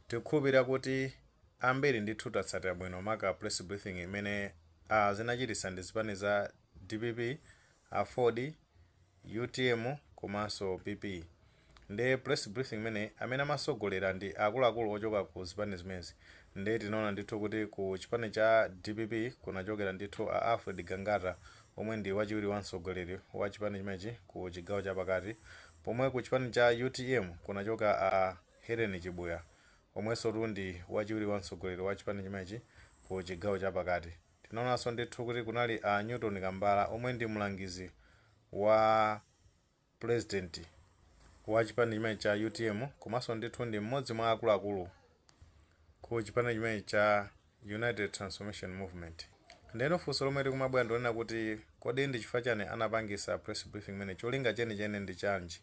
Tikukhulupirira kuti ambiri ndithu tatsatira bwino maka press briefing imene zinachitisa ndi zipani za DPP, AFORD, UTM komanso PP. Nde press briefing imene amene amasogolera ndi akuluakulu ochoka ku zipani zimenezi. Nde tinaona ndithu kuti ku chipani cha DPP kunachokera ndithu a Alfred Gangata, omwe ndi wachiwiri wa mtsogoleri wa chipani chimenechi ku chigawo chapakati, pomwe ku chipani cha UTM kunachoka a Helen Chibuya, omwenso tu ndi wachiwiri wa mtsogoleri wa chipani chimenechi ku chigawo chapakati. Tinaonanso ndithu kuti kunali a Newton Kambala, omwe ndi mlangizi wa president wa chipani chimene cha UTM, komanso ndithu ndi mmodzi mwa akuluakulu ku chipani chimene cha United Transformation Movement. Ndeno funso lomwe likumabwera ndionena kuti, kodi ndi chifukwa chani anapangisa press briefing imene? Cholinga chenicheni ndi chanji?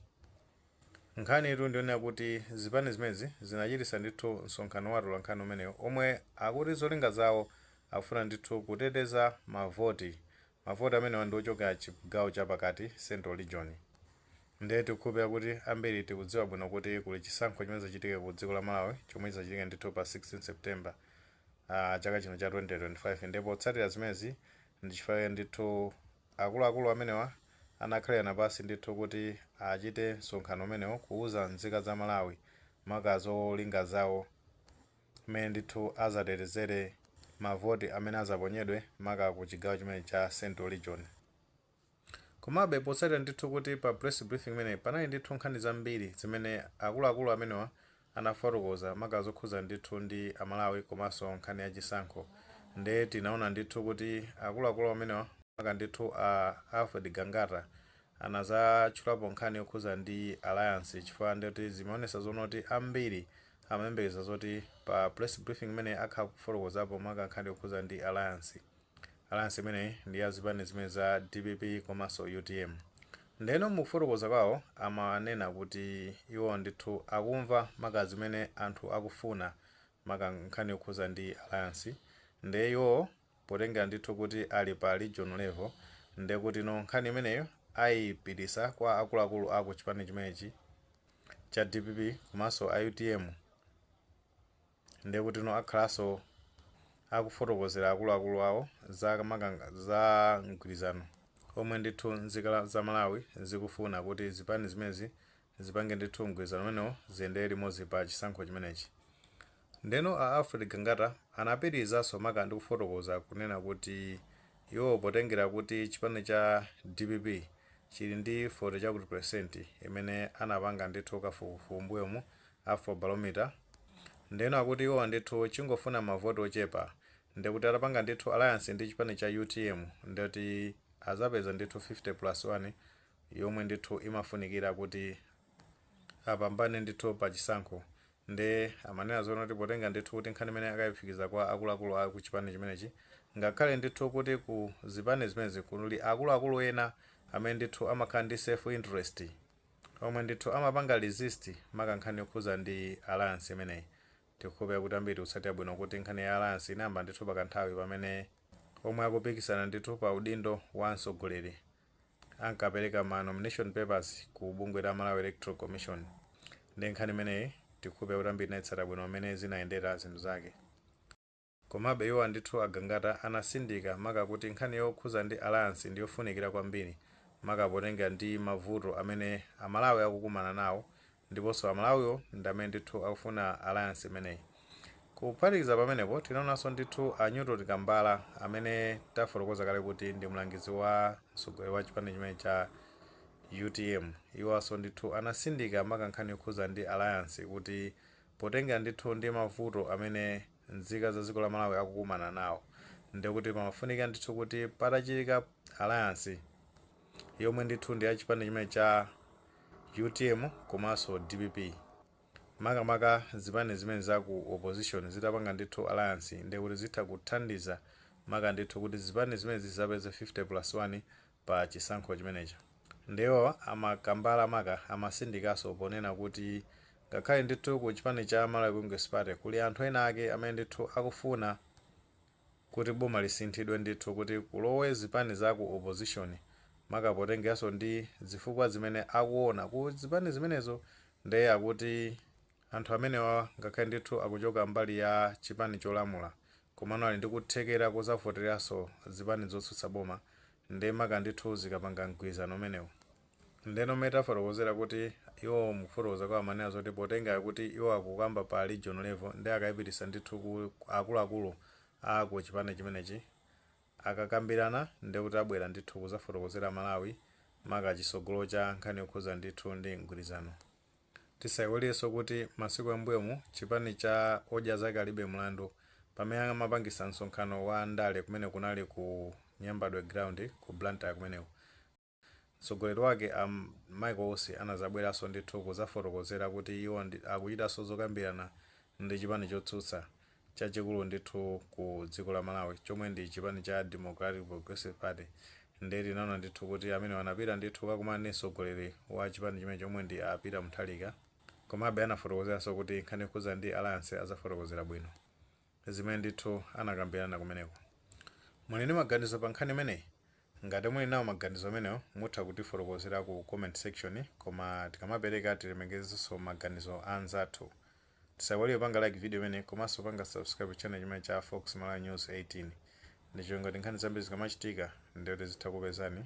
Nkhani itu ndionena kuti zipani zimenezi zinachitisa ndithu msonkhano wa atolankhani umenewo, omwe akuti zolinga zawo akufuna ndithu kuteteza mavoti. Mavoti amenewa ndi ochoka chigawo chapakati, Central Region. Ndiye tikukhulupirira kuti ambiri tikudziwa bwino kuti kuli chisankho chimene chichitike ku dziko la Malawi, chomwe chizachitika ndithu pa 16 September chaka chino cha 2025. Ndipo potsatira zimenezi, ndi chifukwa ndithu akuluakulu amenewa anakhalirana pasi ndithu kuti achite msonkhano umenewo, kuuza nzika za Malawi maka zolinga zawo, mmene ndithu azatetezere mavoti amene azaponyedwe maka ku chigawo chimene cha Central Region. Komabe, potsatira ndithu kuti pa press briefing imeneyi panali ndithu nkhani zambiri zimene akuluakulu amenewa anafotokoza, maka zokhuza ndithu ndi Amalawi komanso nkhani ya chisankho, nde tinaona ndithu kuti akuluakulu amenewa, maka ndithu a Alfred Gangata, anazatchulapo nkhani yokhuza ndi alliance, chifukwa ndikuti zimaonesa zonoti ambiri amayembekeza zoti pa press briefing imene akhala kufotokozapo maka nkhani yokhuza ndi alliance. Alliance imeneyi ndi ya zipani zimene za DPP komanso UTM. Ndeno mukufotokoza kwawo amanena kuti iwo ndithu akumva maka zimene anthu akufuna, maka nkhani yokhuza ndi alliance. Nde iwo potengera ndithu kuti ali pa regional level, nde kuti no, nkhani imeneyo ayipitisa kwa akuluakulu aku chipani chimenechi cha DPP komanso a UTM. Nde kuti no, akhalanso akufotokozera akuluakulu awo za maka za mgwirizano omwe ndithu nzika za Malawi zikufuna kuti zipani zimenezi zipange ndithu mgwirizano umenewo, ziyendere limodzi pa chisankho chimenechi. Ndeno a Alfred Gangata anapitirizanso maka ndi kufotokoza kunena kuti iwo potengera kuti chipani cha DPP chili ndi 40 chakuti percent imene anapanga ndithu kafukufuku mbuyomu, Afrobarometer, ndeno akuti iwo ndithu chingofuna mavoti ochepa, ndekuti atapanga ndithu alliance ndi chipani cha UTM, ndeti azapeza ndithu 50 plus 1 yomwe ndithu imafunikira kuti apambane ndithu pa chisankho. Nde amanena zoona kuti potenga ndithu kuti nkhani imene akayifikiza kwa akuluakulu a ku chipani chimenechi, ngakhale ndithu kuti ku zipani zimenezi kuli akuluakulu ena amene ndithu amakhala ndi self interest, omwe ndithu amapanga resist maka nkhani yokhuza ndi alliance imeneyi. Tikukhulupirira kuti ambiri tikutsatira bwino kuti nkhani ya alliance inayamba ndithu pakanthawi pamene omwe akupikisana ndithu pa udindo wa mtsogoleri ankapereka ma nomination papers ku bungwe la Malawi Electoral Commission. Ndi nkhani imeneyi tikukhulupirira kuti ambiri tinayitsata bwino mmene zinayendera zinthu zake. Komabe iwo ndithu Agangata anasindika maka kuti nkhani yokhuza ndi alliance ndi yofunikira kwambiri, maka potengera ndi mavuto amene Amalawi akukumana nawo, ndiponso Amalawiwo ndi amene ndithu akufuna alliance imeneyi. Kuphatikiza pamenepo, tinaonanso ndithu a Newton Kambala, amene tafotokoza kale kuti ndi mlangizi wa mtsogoleri wa chipani chimene cha UTM. Iwonso ndithu anasindika maka nkhani yokhuza ndi alliance, kuti potengera ndithu ndi mavuto amene nzika za dziko la Malawi akukumana nawo, ndikuti pamafunika ndithu kuti patachitika alliance yomwe ndithu ndi ya chipani chimene cha UTM komanso DPP, makamaka zipani zimene za ku opposition zitapanga ndithu alliance, ndikuti zitha kuthandiza maka ndithu kuti zipani zimene zizapeze 50 plus 1 pa chisankho chimenecho. Ndiwo amakambala maka amasindikanso ponena kuti ngakhale ndithu ku chipani cha Malawi Congress Party kuli anthu ena ake amene ndithu akufuna kuti boma lisinthidwe ndithu, kuti kulowe zipani za ku opposition, maka potengeranso ndi zifukwa zimene akuona ku zipani zimenezo. Ndiye akuti Anthu amenewa ngakhale ndithu akuchoka mbali ya chipani cholamula, komano ali ndi kuthekera kozavoteranso zipani zotsutsa boma, nde maka ndithu zikapanga mgwirizano umenewu. Ndeno mmene tafotokozera kuti iwo mukufotokoza kwa amanena zoti potenga kuti iwo akukamba pa regional level, ndi akayipitisa ndithu ku akuluakulu a ku chipani chimenechi, akakambirana ndekuti abwera ndithu kuzafotokozera Malawi maka chisogolo cha nkhani yokhuza ndithu ndi mgwirizano. Tisayiwalirenso kuti masiku ambuyomu chipani cha Odya Zake Alibe Mlandu pamene amapangisa msonkhano wa ndale kumene kunali ku Nyambadwe Ground ku Blantyre kumeneko, mtsogoleri wake a Michael Usi anazabweranso ndithu kuzafotokozera kuti iwo akuchitanso zokambirana ndi chipani chotsutsa chachikulu ndithu ku dziko la Malawi chomwe ndi chipani cha Democratic Progressive Party. Ndiye tinaona ndithu kuti amene anapita ndithu kukakumana ndi mtsogoleri wa chipani chimene chomwe ndi a Peter Mutharika. Komabe anafotokozeranso kuti nkhani yokhuza ndi alliance azafotokozera bwino zimene ndithu anakambirana kumeneko. Muli ndi maganizo pa nkhani imeneyi? Ngati muli nawo maganizo amenewo, mutha kutifotokozera ku comment section, koma tikamapereka tilemekezenso maganizo a anzathu. Tisaiwalire panga like video imene komanso panga subscribe channel chimene cha Fox Malawi News 18 ndi cholinga kuti nkhani zambiri zikamachitika ndiyoti zitha kupezani.